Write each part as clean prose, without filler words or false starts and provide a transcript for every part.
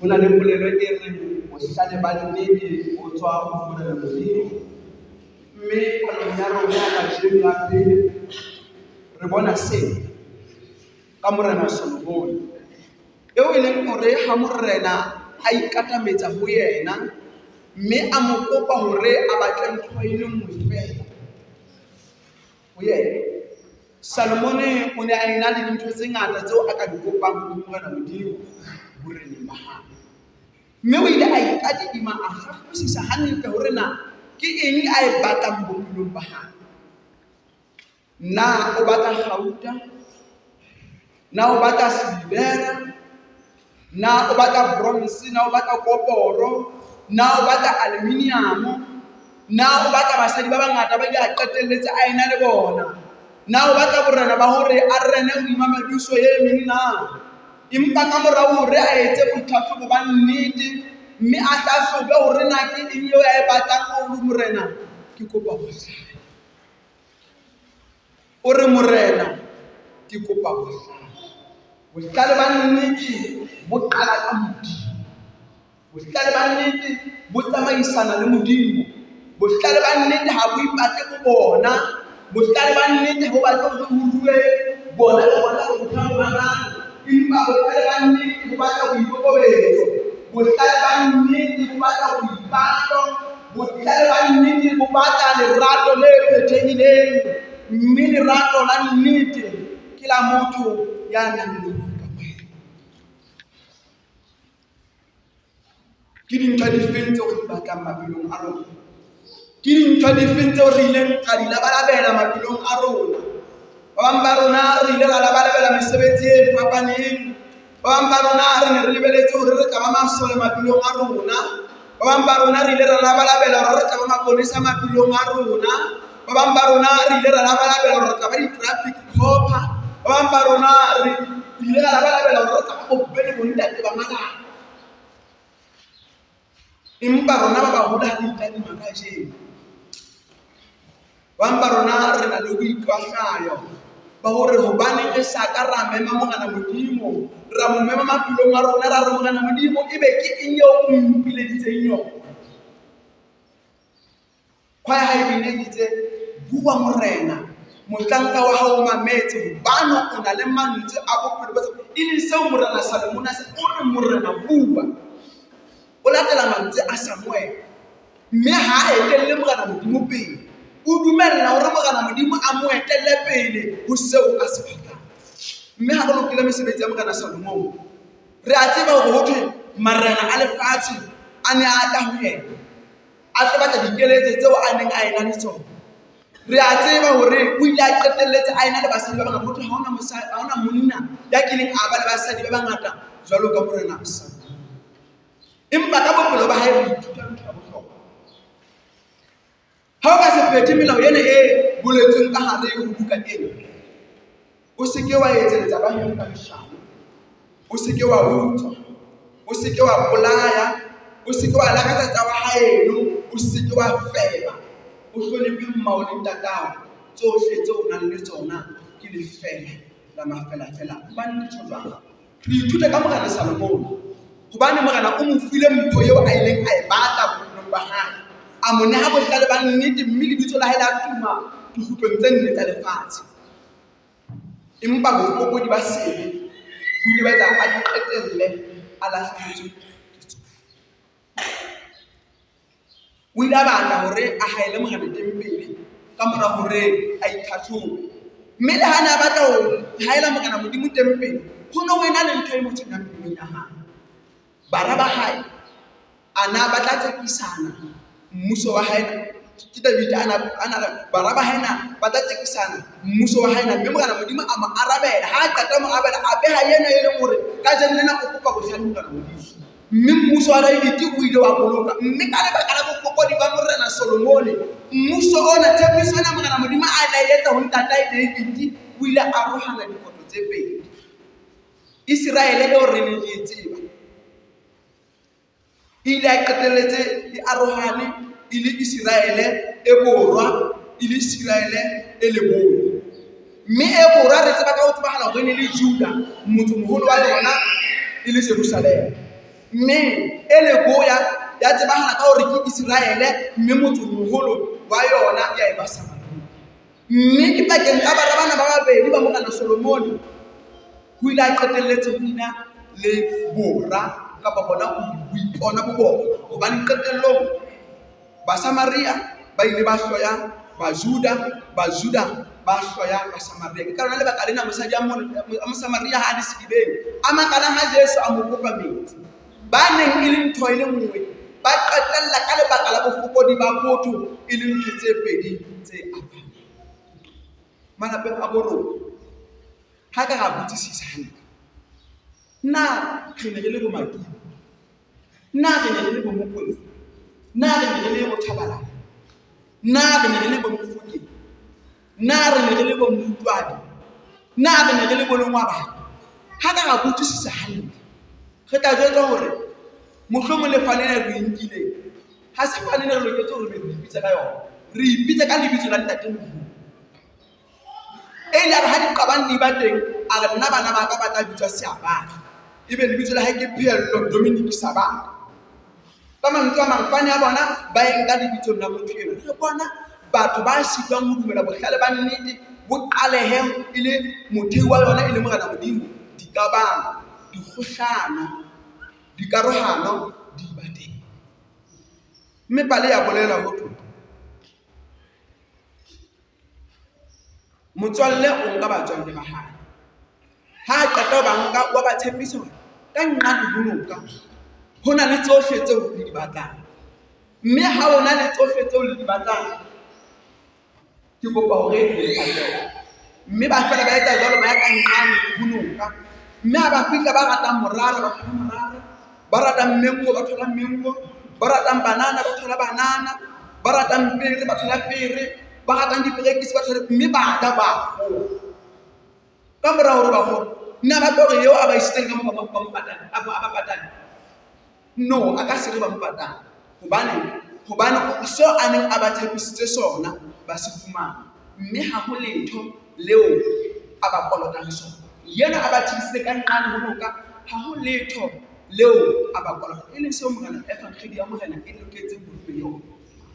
Ho na le polelo e reng bohlale ba nnete bo tswa ho Morena Modimo. Mme palong ya rona ya kajeno ya pele re bona sena ka Morena Solomone eo e leng hore ha morena a ikatametsa ho yena mme a mo kopa hore a batle ntho e le nngwe feela ho yena. Salomone o ne a ena le dintho tse ngata tseo a ka di kopang ho Morena Modimo boreneng ba hae. Mme o ile a ikadima a hlahlobisisa hantle hore na ke eng a e batlang bophelong ba hae. Na o batla kgauta? Na o batla silivera? Na o batla bronze? Na o batla koporo? Na o batla aluminium? Na o batla basadi ba bangata ba ile a qetelletse a ena le bona? Na o batla borena ba hore a rene hodima mebuso e meng na? Empa ka morao hore a etse boitlhatlhobo ba nnete mme a hlahlobe hore na ke eng eo a e batlang o re morena ke kopa bohlale. O re morena ke kopa bohlale. Bohlale ba nnete bo qala ka Modimo. Bohlale ba nnete bo tsamaisana le Modimo. Bohlale ba nnete ha bo ipatle bo bona. Bohlale ba nnete ha bo batle hore ho rue bona le bona bohlale ba empa bohlale ba nnete bo batla boikokobetso. Bohlale ba nnete bo batla boipato. Bohlale ba nnete bo batla lerato le phethehileng mme lerato la nnete ke la motho ya nang le boikamohelo. Ke dintho difeng tseo re di batlang maphelong a rona? Ke dintho difeng tseo re ileng ra di labalabela maphelong a rona? Ba bang ba rona re ile ra labalabela mesebetsi e fapaneng. Ba bang ba rona re ne re lebeletse hore re tla ba masole maphelong a rona. Ba bang ba rona re ile ra labalabela hore re tla ba maponesa maphelong a rona. Ba bang ba rona re ile ra labalabela hore re tla ba di-traffic copper. Ba bang ba rona re ile ra labalabela hore re tla ba bomme le bontate ba malapa. Empa rona ba baholo ha re itadima kajeno, ba bang ba rona re na le boikwahlayo ba hore hobaneng re sa ka ra mema Morena Modimo, ra mo mema maphelong a rona, ra re Morena Modimo ebe ke eng eo o mpileditseng yona? Khwaya ha e bine e itse, bua Morena, mohlanka wa hao o mametse hobane o na le mantswe a bophelo bo sa e leng seo Morena Salomone a se o re Morena bua. O latela mantswe a Samuel mme ha a etelle Morena Modimo pele. O dumella hore Morena Modimo a mo etelle pele ho seo a se batlang. Mme ha re lokile mesebetsi ya Morena Salomone, re a tseba hore ho thwe marena a lefatshe a ne a tla ho yena. A tlo batla dikeletso tseo a neng a ena le tsona. Re a tseba hore o ile a qetelletse a ena le basadi ba bangata. Ho thwe ha hona mosadi, ha hona monna ya kileng a ba le basadi ba bangata jwalo ka Morena Salomone. Empa ka bophelo ba hae re ithuta ntho ya bohlokwa. Ha o ka se phethe melao ena e boletsweng ka hare ho buka ena, o se ke wa etseletsa ba heno ka leshano, o se ke wa utswa, o se ke wa bolaya, o se ke wa lakatsa tsa wa haeno, o se ke wa feba, o hlonephe mmao le ntatao, tsohle tseo o nang le tsona ke lefeela la mafelafela. Hobane ke tjho jwalo? Re ithuta ka Morena Salomone hobane Morena o mo file mpho eo a ileng a e batla bophelong ba hae. A mo neha bohlale ba nnete mme lebitso la hae la tuma dikgutlong tse nne tsa lefatshe. Empa bofokodi ba sebe bo ile ba etsa a qetelle a lahlehetswe ke tsona. O ile a batla hore a haele Morena tempele ka mora hore a itlhatlhobe. Mme le ha ne a batla ho haela Morena Modimo tempele, ho ne ho ena le ntho e mo tshwenyang pelong ya hae. Bara ba hae a na ba tla tsekisana mmuso wa hae ke David a na a na bara ba hae na ba tla tsekisana mmuso wa hae na mme Morena Modimo a mo arabela ha a qeta mo arabela a beha yena e leng hore kajeno lena o kopa bohlale ho Morena Modimo. Mme mmuso wa David o ile wa boloka. Mme ka lebaka la bofokodi ba Morena Solomone, mmuso ona, tshepiso ena Morena Modimo a ile a etsa ho ntatae David, o ile a arohana dikoto tse pedi. Iseraele eo re neng re e tseba e ile ya qetelletse e arohane e le Iseraele e borwa e le Iseraele e leboya. Mme e borwa re tseba ka ho tsebahala hore e ne le Juda, motsemoholo wa yona e le Jerusalema. Mme e leboya ya tsebahala ka hore ke Iseraele, mme motsemoholo wa yona ya eba Samaria. Mme ke pakeng tsa bara bana ba babedi ba Morena Solomone ho ile a qetelletse ho ina le bora kapa bona ho ipona bo bona, hobane qetellong Basamaria ba ile ba hloya Bajuda, Bajuda ba hloya Basamaria. Ke ka lona lebaka lena mosadi a Mosamaria ha a le sedibeng a makalang ha Jesu a mo kopa metsi. Ba neng e le ntho e le nngwe ba qetella ka lebaka la bofokodi ba botho e le ntho tse pedi tse arohaneng. Malapeng a bo rona ha ka ra botsisisa hantle, na re ne re le bo Makiba? Na re ne re le bo Mokwena? Na re ne re le bo Thabalala? Na re ne re le bo Mofokeng? Na re ne re le bo Moutlwane? Na re ne re le bo Lengwabana? Ha ka ra botsisisa hantle, re tla jwetswa hore mohlomong le fane ena re e nkileng ha se fane ena re loketse hore re ipitse ka yona. Re ipitse ka lebitso la ntatemoholo. E ile ya re ha diqabang di ba teng, a re nna bana ba ka ba tla bitswa Seabane. Ebe lebitso la hae ke Pheello Dominic Sabata. Ka mantswe a mang, fane ya bona ba e nka lebitsong la motho ena. Re bona batho ba sitwang ho dumela bohlale ba nnete bo qalehe e le mothei wa yona e le Morena Modimo, diqabang, dikgohlano, dikarohano di ba teng. Mme pale ya bolela ho thwe Motswalle o nka batswalle ba hae, ha a qeta ho ba nka wa ba tshepisa hore ka nqane ho noka ho na le tsohle tseo le di batlang. Mme ha ho na le tsohle tseo le di batlang, ke kopa hore le mpatele. Mme ba fela ba etsa jwalo, ba ya ka nqane ho noka. Mme ha ba fihla ba ratang morara ba thola morara, ba ratang mengo ba thola mengo, ba ratang banana ba thola banana, ba ratang pere ba thola pere, ba ratang diperekisi ba thola, mme ba ja ba kgora. Ka mora hore ba kgore, nna ba tlo re eo a ba isitseng ka moo ba mo patale, a ba patale. No, a ka se re ba mo patale. Hobane, hobane seo a neng a ba tshepisitse sona ba se fumana, mme ha ho letho leo a ba kolotang sona. Yena a ba tshedisitse ka nqane ho noka, ha ho letho leo a ba kolotang. E leng seo Morena, Evangedi ya Morena e loketseng hore e be yona.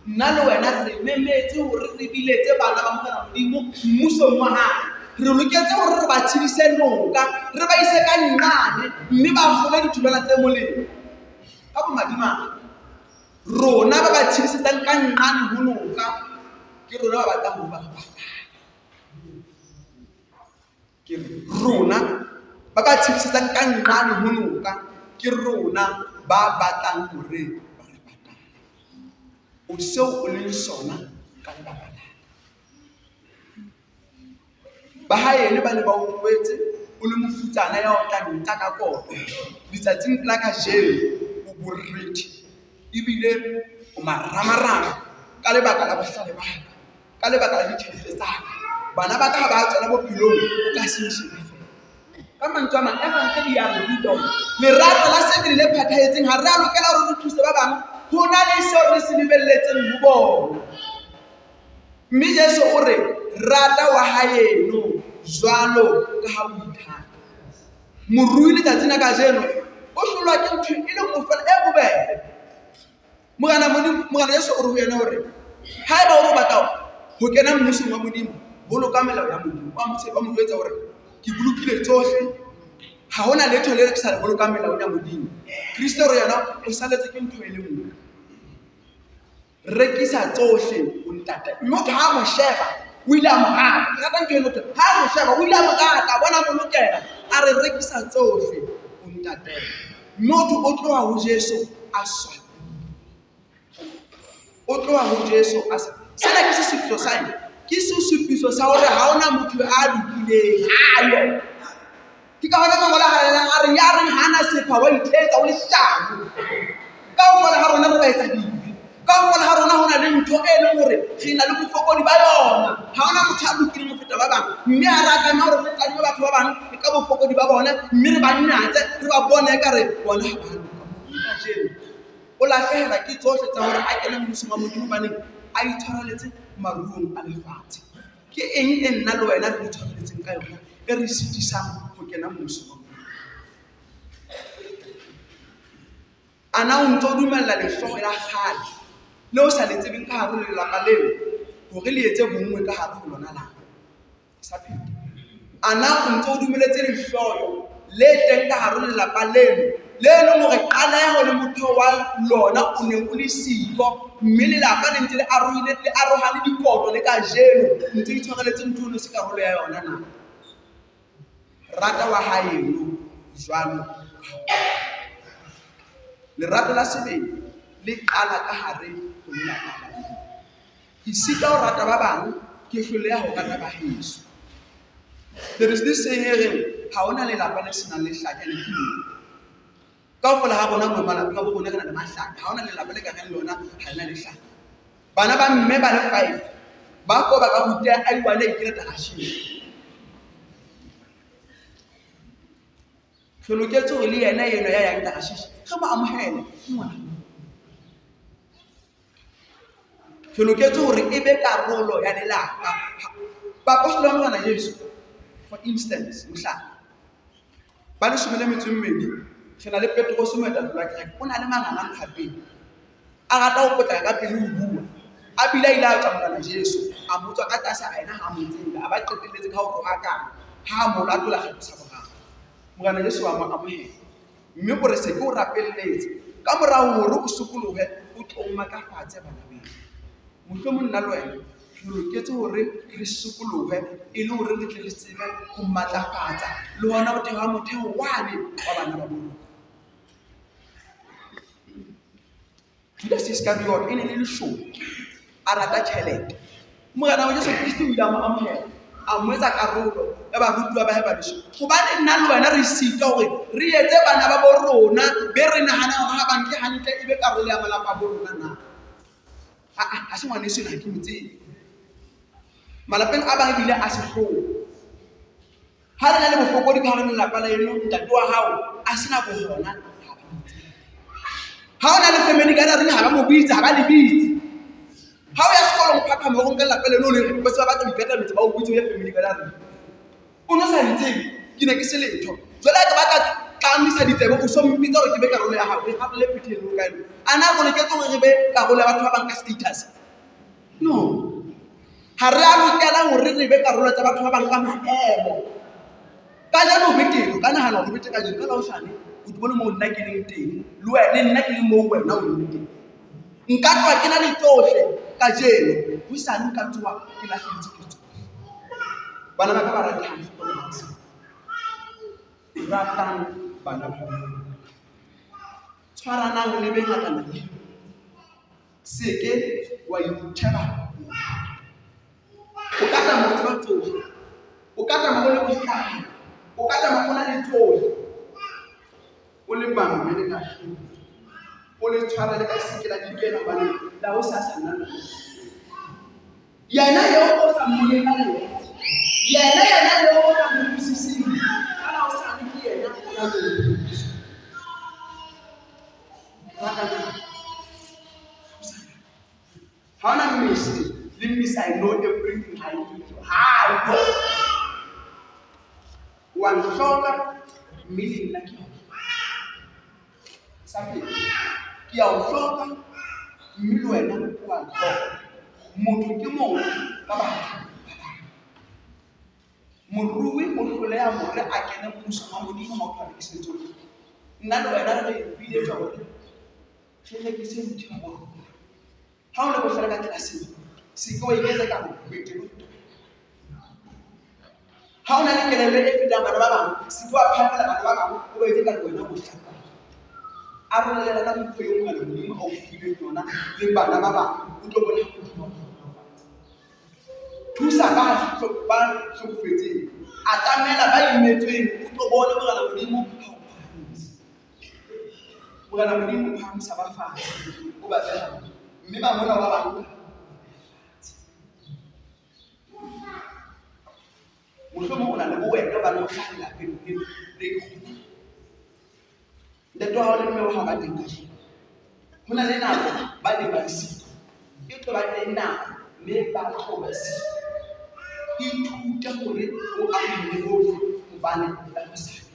Nna le wena re memetse hore re biletse bana ba Morena Modimo mmusong wa hae. Re loketse hore re ba tshedise noka, re ba ise ka nqane mme ba kgole ditholwana tse molemo. Ka bomadimabe, rona ba ba tshedisetsang ka nqane ho noka ke rona ba batlang hore ba re patale. Ke rona ba ba tshedisetsang ka nqane ho noka, ke rona ba batlang hore ba re patale. O seo o leng sona ka lebaka la ka. Ba haeno ba ne ba o tlohetse o le mofutsana ya otlang ntja ka koto. Letsatsing la kajeno o borethe ebile o maramarama ka lebaka la bohlale ba ka. Ka lebaka la ditjhelete tsa ka. Bana ba ka ha ba tswela bophelong o ka se nshebe feela. Ka mantswe a mang, Evangeli ya re ruta hore lerato la sebele le phethahetseng ha re a lokela hore re thuse ba bang ho na le seo re se lebelletseng ho bona. Mme Jesu o re rata wa haeno jwalo ka ha o ithata. Morui letsatsing la kajeno o hlolwa ke ntho e le nngwe feela e bobebe. Morena Modimo, Morena Jesu o re ho yena hore haeba o re o batla ho kena mmusong wa Modimo, boloka melao ya Modimo. Wa mo wa mo jwetsa hore ke bolokile tsohle, ha hona letho le ke sa le bolokang melaong ya Modimo. Kriste o re yena o saletse ke ntho e le nngwe. Rekisa tsohle o ntate. Motho ha a mo sheba o ile a mo rata. Ke rata ntho eno ha a mo sheba o ile a mo rata, a bona a mo lokela, a re rekisa tsohle o ntatele. Motho o tloha ho Jesu a swabile. O tloha ho Jesu a sa. Sena ke sesupiso sa eng? Ke sesupiso sa hore ha hona motho a lokileng, ha yo. Ke ka hona mangolo a halalelang a reng ya reng ha ana sepha wa ithetsa o leshano. Kaofela ha rona re baetsa dibe. Kaofela ha rona ho na le ntho e leng hore re na le bofokodi ba yona. Ha hona motho a lokileng ho feta ba bang. Mme ha re a tlameha hore re tadime batho ba bang ka bofokodi ba bona mme re ba nyatse, re ba bone ekare bona ha ba loka. Kajeno o lahlehelwa ke tsohle tsa hore a kene mmusong wa Modimo hobaneng a itshwareletse maruong a lefatshe. Ke eng e nna le wena re itshwareletseng ka yona e re sitisang ho kena mmusong wa Modimo? A na o ntso o dumella lehloho la kgale le o sa le tsebeng ka hare ho lelapa leo hore le etse bonngwe ka hare ho lona na? Sa pheta. A na o ntso o dumeletse lehloyo le teng ka hare ho lelapa leno le leng hore qaleho le motheo wa lona o ne o le siko mme lelapa le ntse le arohile le arohane dikoto le kajeno ntse itshwareletse ntho eno se karolo ya yona na? Rata wa haeno jwalo. Lerato la sebele le qala ka hare ho lelapa la heno. Ke sita ho rata ba bang, ke hloleha ho rata ba heso. There is this saying e reng ha hona lelapa le senang lehlaka le ke kaofela ha rona mo malapeng a bo rona re na le mahlaka. Ha hona lelapa le ka reng lona ha le na lehlaka. Bana ba mme ba le five ba ko ba ka ruteha a i-one a ikela tarashineng. Re loketse hore le yena eno ya yang tarashishi re mo amohele ke ngwana. Re loketse hore e be karolo ya lelapa. Baapostola ba Morena Jesu, for instance, mohlala, ba leshome le metso e mmedi, re na le Petrose moetapele wa kereke, o na le manganga ntho ya pele. A rata ho potlaka ka pele ho bua. A bile a ile a tswa Morena Jesu, a mo tswa ka tlase a ena ha a mo tsebe, a ba qetelletse ka ho rohakana ha a mo latola kgetlo sa boraro. Morena Jesu a mo amohela mme o re se ke o rapelletse ka mora hore o sokolohe o tlo matlafatse bana beno. Mohlomong nna le wena re loketse hore re sokolohe e le hore re tle re tsebe ho matlafatsa le hona ho theha motheo wane wa bana ba bo rona. Judas Iscariot e ne le leshodu, a rata tjhelete. Morena wa Jesu Kriste o ile a mo amohela, a mo etsa karolo ya barutuwa ba hae ba leshome. Hobane nna le wena re sitwa hore re etse bana ba bo rona be re nahanang hore ha ba nke hantle e be karolo ya malapa a bo rona na? Ha se ngwaneso ena, ha ke mo tsebe. Malapeng a bang ebile a sehloho. Ha le na le bofokodi ka hare lelapa la eno, ntate wa hao a sena bohona, ha ba mo tsebe. Ha o na le family gathering ha ba mo bitse, ha ba le bitse. Ha o ya sekolong phaphama o nke lelapa leno le re ba se ba batla ho ikatametse ba o bitse o ye family gathering. O no sa ntsebe, ke ne ke se letho. Jwale ha ke batla tlamisa ditsebe o so mpitsa hore ke be karolo ya hao, lerato le phethehileng ho kae? A na re loketse hore re be karolo ya batho ba bang ka status? No. Ha re a lokela hore re be karolo tsa batho ba bang ka maemo. Kajeno o betere, o ka nahana hore o betere kajeno, ka la hosane o tlo bone moo nna ke leng teng, le wena le nna ke leng moo wena o leng teng. Nka tloha ke na le tsohle kajeno, hosane nka tsoha ke lahlehetswe ke tsohle. Bana ba ka ba ratehang, ratang bana ba lona. Tshwaranang le be ngatana le Se ke wa itjheba o ka tsamaya o tseba tsohle, o ka tsamaya o le bohlale, o ka tsamaya o na le tsohle, o le bang le kahlolo, o le tshwarele ka se ke la dikela hobane la hosasa nna le Yena eo o sa mmoneng ka letho, yena yena eo o sa mo utlwisiseng, ka la hosane ke yena ya tlo o phedisa. Ratanang. Ha hona miss le miss I know everything ha e ha e wa ntlhoka mme le nna ke a o Sa pele, ke a o hloka mme le wena o a ntlhoka. Motho ke motho ka batho ba bang. Morui o hloleha hore a kene mmusong wa Modimo ha o tlo rekise tsohle. Nna le wena re biletswa hore re rekise ntho ya rona. Ha o le bohlale ka tlelaseng, se ke wa iketsa ka betere ho feta. Ha o na le kelello e fetang bana ba bang, se ke wa phahamela bana ba bang o ba etse ka wena bohlale. Arolelana ka mpho eo Morena Modimo a o fileng yona le bana ba bang, o tlo bona ha Modimo a o hlohonolofatsa. Thusa ba ba hlokofetseng, atamela ba imetsweng, o tlo bona Morena Modimo ha o phahamisa. Morena Modimo o phahamisa ba fatshe, o ba beha mme ba mona ba bang mohlomong o na le bowena hobane o hlaha lelapeng le le ikgonang. Ntate wa hao le mme wa hao ba teng kajeno. Ho na le nako ba neng ba le siko, e tlo ba teng nako mme ba tlo ba siko. Ithute hore o amohele hohle hobane la hosane.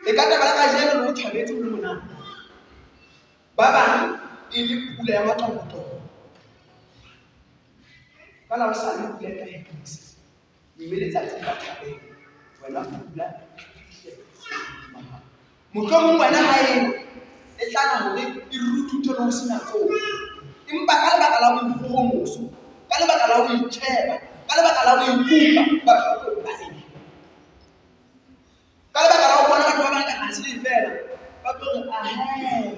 E ka taba la kajeno le ho thabetse ho le monate. Ba bang e le pula ya matlorotloro. Ka la hosane pula e tla hetisa mme letsatsi le ka thabela wena pula e fihle mohlomong wena ha ena e tlana hore e ruthuthe le ho sena tsohle empa ka lebaka la boikgohomoso ka lebaka la ho itjheba ka lebaka la ho ikuka batho ba tlo baleha Ka lebaka la ho bona batho ba bang ka ha se feela ba tlo re ahe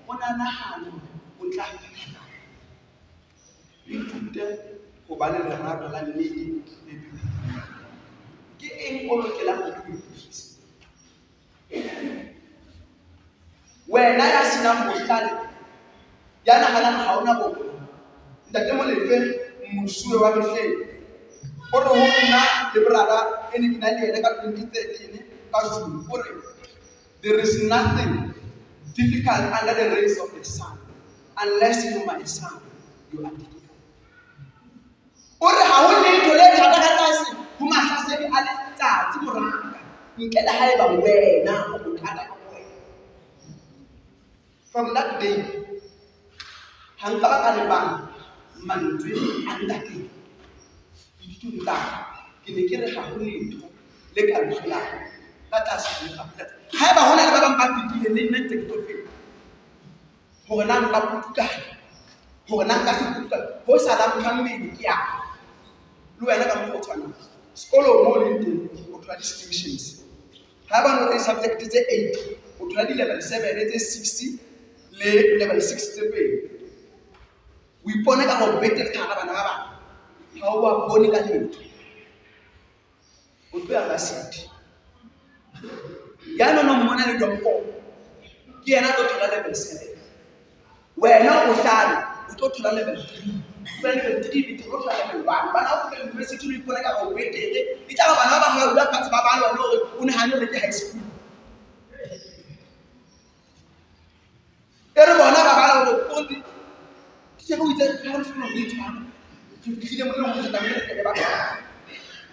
o na nahana o tla fihla. Ithute ho ba le lerato la nnete le Bibele. Ke eng o lokelang ho lokisa? Wena ya senang bohlale ya nahanang ha ona bona. Ntate Molefe mosuwe wa mehleng o re ho nna le brother e ne ke na le yena ka 2013 ka June o re there is nothing difficult under the rays of the sun unless you my son you are difficult. O re ha ho letho le thata ka tlase ho mahlasedi a letsatsi moraka ntle le haeba wena o bothata ka wena. From that day ha nka ba ka lebala mantswe a ntate le dithutong tsa ka ke ne ke re ha ho letho le ka ntlholang ka tlase ho letsatsi. Haeba ho na le ba bang ba fetileng le nna ntse ke tlo feta. Hore na nka putukana hore na nka se putukane ho salang ntho ya mmele ke ya le wena ka mokgwa o tshwanang sekolong mo o leng teng o thola distinctions ha ba no di-subject tse eight o thola di-level seven tse six le level six tse pedi o ipone ka go betere ka hara bana ba bang ha o ba bone ka letho o tlo ya varsity ya no mmona le dompo ke yena a tlo thola level seven wena o bohlale o tlo thola level three level three le tlo thola level one bana o fihla university o ipona ka go betere e tla ba bana ba bang ba dula fatshe ba bala wena hore o nahane hore ke high school e re bona ba bala hore o ke o itse ha re sekolong re tshwana re fihlile mo e leng hore re tlamehile re kene ba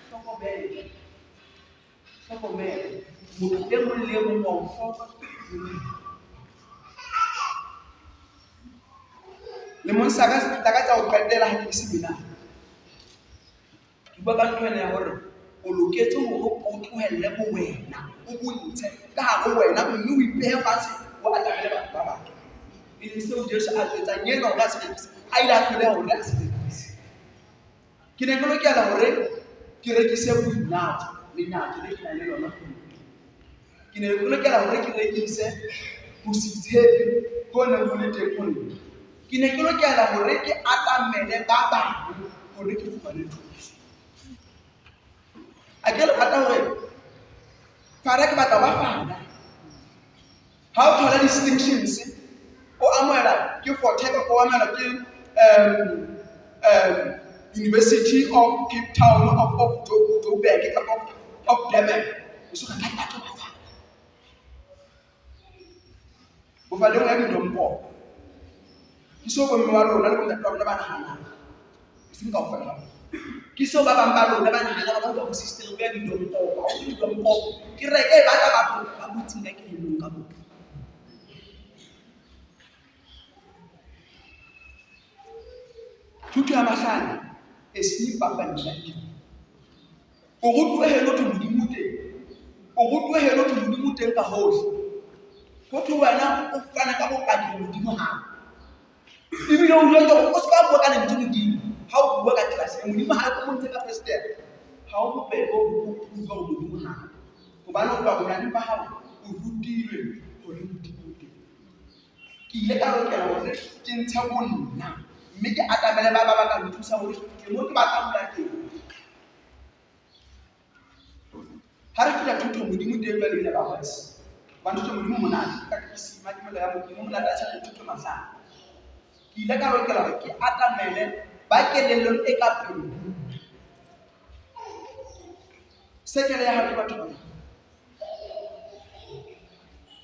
hlokomele hlokomele motho e mong le e mong wa o hloka lemong sa ka tsa ka tsa ho qetela ha ke le seminar Ke bua ka ntho ena ya hore o loketse hore o tlohelle bowena, o bontshe ka hare ho wena mme o ipehe fatshe o atamele batho ba bang. E leng seo Jesu a tswetsang enwa hore a se rekise, a ile a hloleha hore a se rekise. Ke ne ke lokela hore ke rekise boinyatso, lenyatso le ke nang le lona ho Ke ne ke lokela hore ke rekise ho se itshepe ho neng ho le teng ho nna. Ke ne ke lokela hore ke atamele ba bang hore ke fumane thuso. A ke le rata hore fara ke batla ho ba fara. Ha o thola distinctions o amohela ke Fort Hare o amohelwa ke University of Cape Town of of Joburg kapa of Durban o so ka batho ba fana bofaleng ya didompo ke seo bomme wa lona le bontate wa lona ba nahanang e seng kaofela ke seo ba bang ba lona ba nahanang ba utlwa bo sister o ya didompo ha o didompo ke reke e batla batho ba butseng ka kelellong ka bona Thuto ya mahlale e seng papadi ya O rutuwe heno thwe Modimo o teng. O rutuwe heno thwe Modimo o teng ka hohle. Ho thwe wena o fana ka bopaki hore Modimo ha ebile o jwetse hore o se ka bua ka lentswe Modimo ha o bua ka tlelaseng. Modimo ha o montshe ka fesetere. Ha o bobebe hore o prove hore Modimo ha hobane o tloha bonyaneng ba hao o rutilwe hore Modimo o teng. Ke ile ka lokela hore ke ntshe bonna mme ke atamele ba ba ba ka nthusa hore ke fihle moo ke batlang ho ya teng. Ha re fihla thotong Modimo teng jwale ile ba wes. Hobane thotong Modimo monate ka kisima ke mollo ya Modimo monate a tjhaba thotong mahlano. Ke ile ka lokela hore ke atamele ba kelellong e ka pele. Sekele ya hao ke batho ba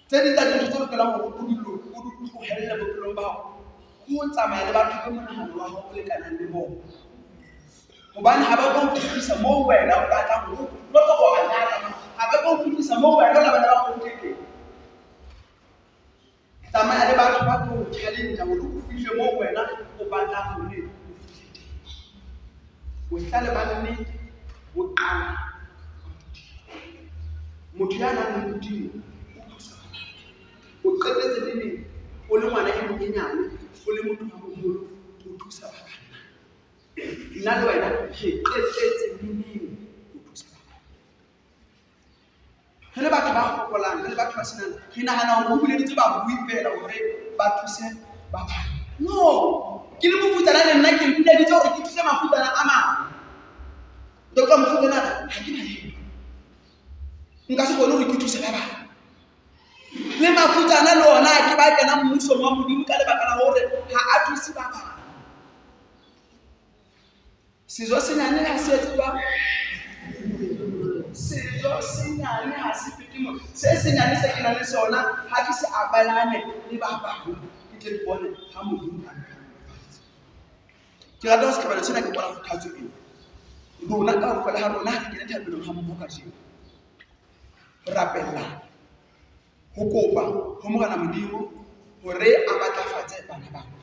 Tse ding tsa dintho tse lokelang hore o di o di tlohelle bophelong ba hao ke ho tsamaya le batho be monahano wa hao o lekanang le bona. Hobane ha ba tlo o fihlisa moo wena o batlang ho not hore wa nyatsa ha ba tlo o fihlisa moo wena o labalabelang ho teng. challenge hore o fihle moo wena o batlang hore o fihle teng. Bohlale ba nnete bo qala ka Modimo. Motho ya nang le Modimo o thusa ba bang. O qetetse le neng o le ngwana e monyenyane, o le motho a moholo, o thusa ba bang. Nna le wena re qetetse le neng ho thusa ba bang. Re le batho ba fokolang, re le batho ba senang, re nahana hore ho buleditswe barui feela hore ba thuse ba bang. No, ke le mofutsana le nna ke buleditswe hore ke thuse mafutsana a mang. O tla utlwa mofutsana a re, ha ke na letho, nka se kgone hore ke thuse ba bang. Le mafutsana le ona ke ba kenang mmusong wa Modimo ka lebaka la hore ha a thuse ba bang. Sejo senyane ha se etse jwang? Sejo senyane ha se fete motho. Se senyane se ke nang le sona ha ke se abalane le ba bang, ke tle ke bone ha Modimo a ntlhohonolofatsa. Ke rata ho sehlabelo sena ke kwala kgothatso ena. Rona kaofela ha rona ha re kene thapelong ha mmoho kajeno. Ho rapellana, ho kopa ho Morena Modimo hore a matlafatse bana bana.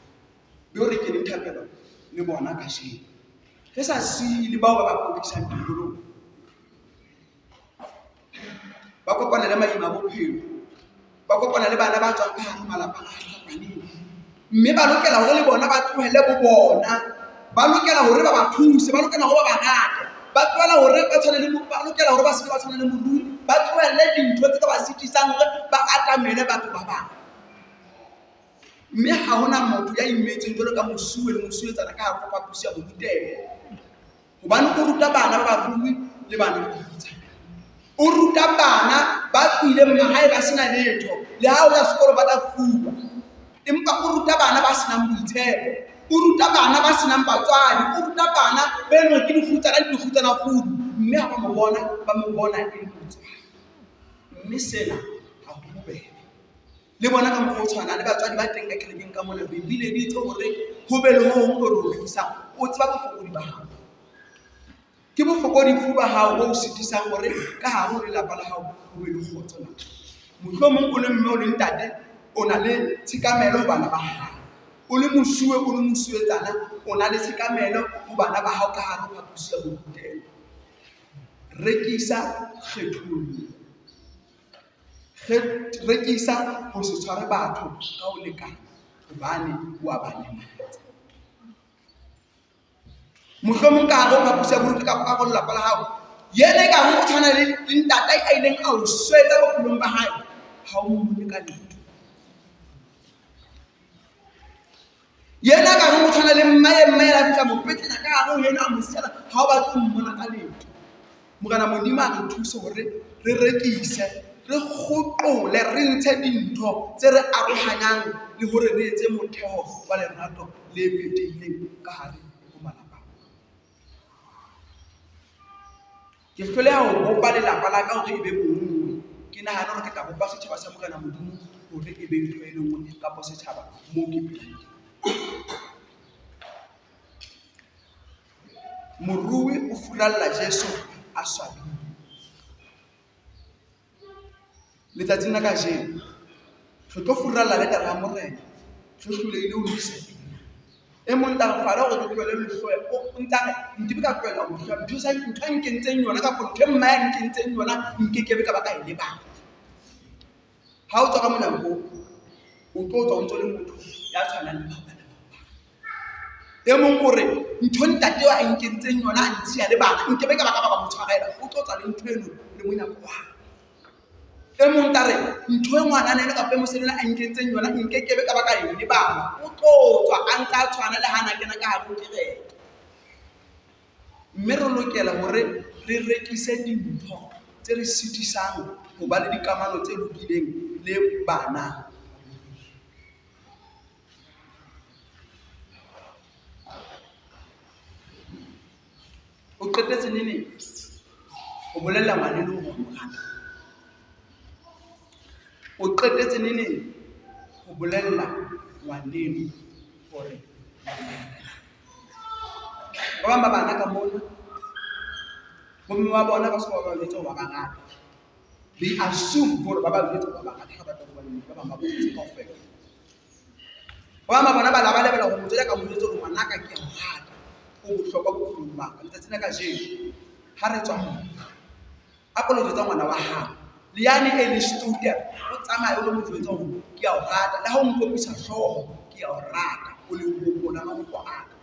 Beo re keneng thapelo le bona kajeno. Re sa siye le bao ba ba kwetlisang dikolong. Ba kopana le maima a bophelo, ba kopana le bana ba tswang ka hare ho malapa a fapaneng. Mme ba lokela hore le bona ba tlohelle bo bona, ba lokela hore ba ba thuse, ba lokela hore ba ba rate, ba tlohela hore ba tshwane le ba lokela hore ba se ke ba tshwana le morui, ba tlohelle dintho tse ka ba sitisang hore ba atamele batho ba bang. Mme ha hona motho ya imetsweng jwalo ka mosuwe le mosuwetsana ka hare ho phaposi ya borutelo. Hobane o ruta bana ba barui le bana ba bafutsana. O ruta bana ba tlohileng mahae ba sena letho, le ha o ya sekolo ba tla fuwa. Empa o ruta bana ba senang boitshepo, o ruta bana ba senang batswadi, o ruta bana be leng hore ke dikgutsana le dikgutsana-kgudu. Mme ha ba mo bona, ba mo bona e le motswadi. Mme sena ha ho bobebe. Le bona ka mokgwa o tshwanang le batswadi ba teng ka kerekeng ka mona, re bileditswe hore ho be le ho hong ho re o thusang. O tseba bofokodi ba hao. Ke bofokodi bofe ba hao bo o sitisang hore ka hare ho lelapa la hao ho be le kgotso na? Mohlomong o le mme o le ntate o na le tshekamelo ho bana ba hao. O le mosuwe o le mosuwetsana o na le tshekamelo ho bana ba hao ka hare ho phaposi ya borutelo. Rekisa kgethollo. Rekisa ho se tshware batho ka ho lekana hobane wa ba lematsa. Mohlomong ka hare ho phaposi ya boruti kapa ka hare ho lelapa la hao, yena e ka re o tshwana le ntate a ileng a o swetsa bophelong ba hae, ha o mmone ka letho. Yena ka re o tshwana le mmae, mmae a fihla mo petlenya ka hare ho yena a mo siela, ha o batle ho mmona ka letho. Morena Modimo a re thuse hore re rekise, re kgoqole, re ntshe dintho tse re arohanyang le hore re etse motheo wa lerato le phethehileng ka hare ho malapa. Ke hloleha ho bopa lelapa la ka hore e be bonngwe. Ke nahane hore ke tla bopa setjhaba sa Morena Modimo hore e be ntho e le nngwe kapa setjhaba moo ke phelang teng. Morui o furalla Jesu a swabile. Letsatsing la kajeno re tlo furalla aletare ya Morena, re hlolehile ho lokisa pina. E mong tla re fara hore ke tlohele lehloyo, o ntsa re nkebe ka tlohela ho hloya ntho sa ntho a nkentseng yona kapa ntho e mmae a nkentseng yona nkekebe ka ba ka e lebala. Ha o tswa ka monyako o tlo tswa o ntso le motho ya tshwanang le bao bana ba. E mong o re ntho ntate eo a nkentseng yona a ntshiya le bana nkebe ka ba ka ba ka mo tshwarela, o tlo tswa le ntho eno le monyako wa hae. E mong tla re ntho e ngwanana ena kapa e mosadi ena a nkentseng yona nkekebe ka ba ka e lebala, o tlo tswa a ntse a tshwana le ha na kena ka hare ho kereke. Mme re lokela hore re rekise dintho tse re sitisang ho ba le dikamano tse lokileng le bana. O qetetse neneng ho bolella ngwaneno hore o mo rata? O qetetse neneng ho bolella ngwaneno hore o mo rata? Ba bang ba bana ka mona, bomme ba bona ba soka ba ba jwetsa hore wa ba rata. They assume hore ba ba jwetsa hore ba ba rata ha ba batla ho bua nnete, ba bang ba boletse kaofela. Ba bang ba bona ba labalabela hore motswadi a ka mo jwetsa hore ngwanaka ke a o rata, o bohlokwa bophelong ba ka. Letsatsing la kajeno ha re tswa mona, a ko lo jwetsa ngwana wa hao le yane e le studer, o tsamaye o lo mo jwetsa hore ke a o rata, le ha o nkopisa hlooho ke a o rata, o lehoko la mahoko a ka.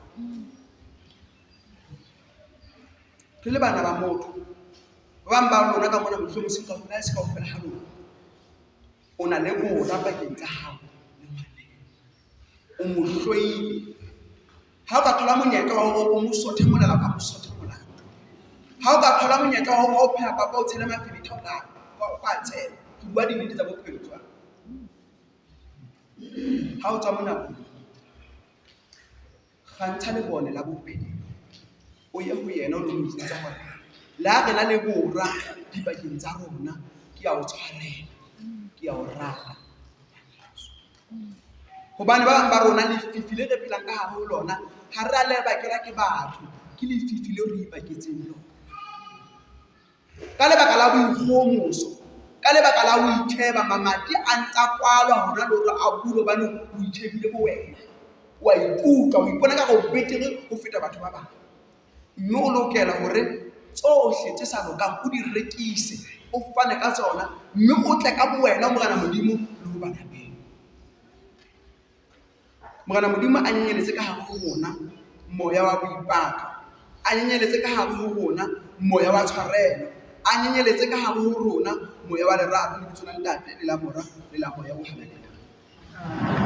Re le bana ba motho, ba bang ba lona ka mona mohlomong seng kaofela, ha se kaofela ha lona, o na le bora pakeng tsa hao le ngwaneno, o mo hloile. Ha o ka thola monyetla wa hore o mo sothe molala, o ka mo sotha molala. Ha o ka thola monyetla wa hore ha o pheha papa o tshele mafenetha, o ka tshela. Ke bua dinnete tsa bophelo jwale. Ha o tswa mona, kgantsha lebone la bophelo, o ye ho yena o lo mo jwetsa hore le ha re na le bora dipakeng tsa rona, ke a o tshwarela, ke a o rata. Hobane ba bang ba rona lefifi le re phelang ka hare ho lona ha re a le bakela ke batho, ke lefifi leo re ipaketseng lona. Ka lebaka la boikgohomoso, ka lebaka la ho itjheba, mamati a ntsa kwalwa hona le hore a bulwe hobane o itjhebile bo wena. Wa ikutlwa, o ipona ekare o betere ho feta batho ba bang. Mme o lokela hore tsohle tse sa lokang o di rekise, o fane ka tsona, mme o tle ka bo wena Morena Modimo le ho bana beno. Morena Modimo a nyenyeletse ka hare ho rona moya wa boipatlo, a nyenyeletse ka hare ho rona moya wa tshwarelo, a nyenyeletse ka hare ho rona moya wa lerato lebitsong la Ntate le la Mora le la Moya o Halalelang.